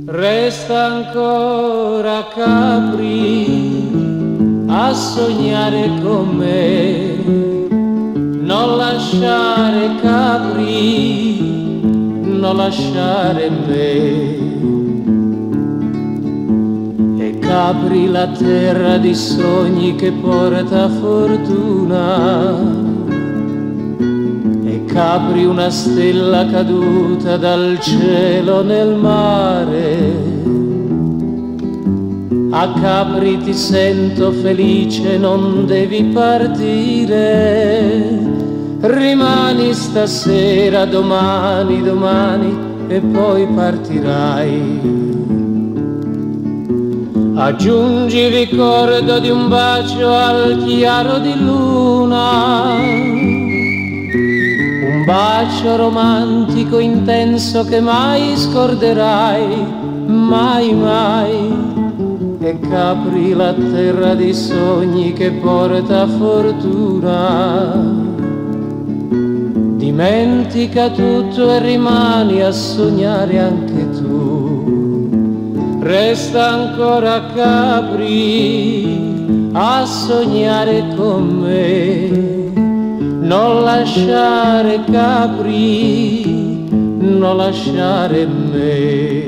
Resta ancora Capri a sognare con me. Non lasciare Capri, non lasciare me. E Capri la terra di sogni che porta fortuna. E Capri una stella caduta dal cielo nel mare. A Capri ti sento felice, non devi partire. Rimani stasera, domani, domani e poi partirai. Aggiungi il ricordo di un bacio al chiaro di luna. Un bacio romantico intenso che mai scorderai, mai, mai. E Capri la terra di sogni che porta fortuna. Dimentica tutto e rimani a sognare anche tu. Resta ancora Capri a sognare con me. Non lasciare Capri, non lasciare me.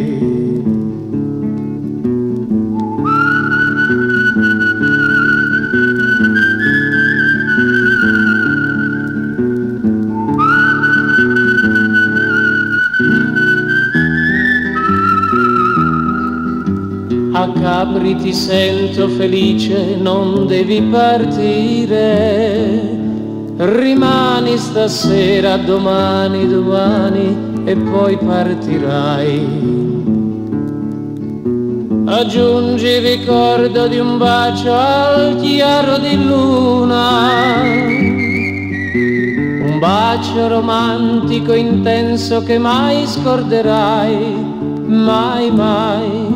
A Capri ti sento felice, non devi partire. Rimani stasera, domani, domani e poi partirai. Aggiungi il ricordo di un bacio al chiaro di luna. Un bacio romantico intenso che mai scorderai, mai, mai.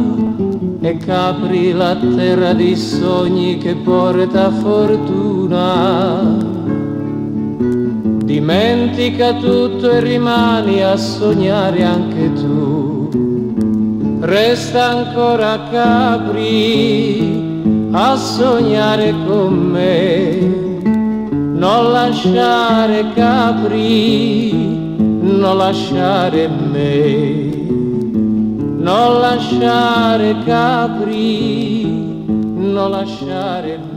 E Capri la terra di sogni che porta fortuna. Dimentica tutto e rimani a sognare anche tu. Resta ancora Capri a sognare con me. Non lasciare Capri, non lasciare me. Non lasciare Capri, non lasciare me.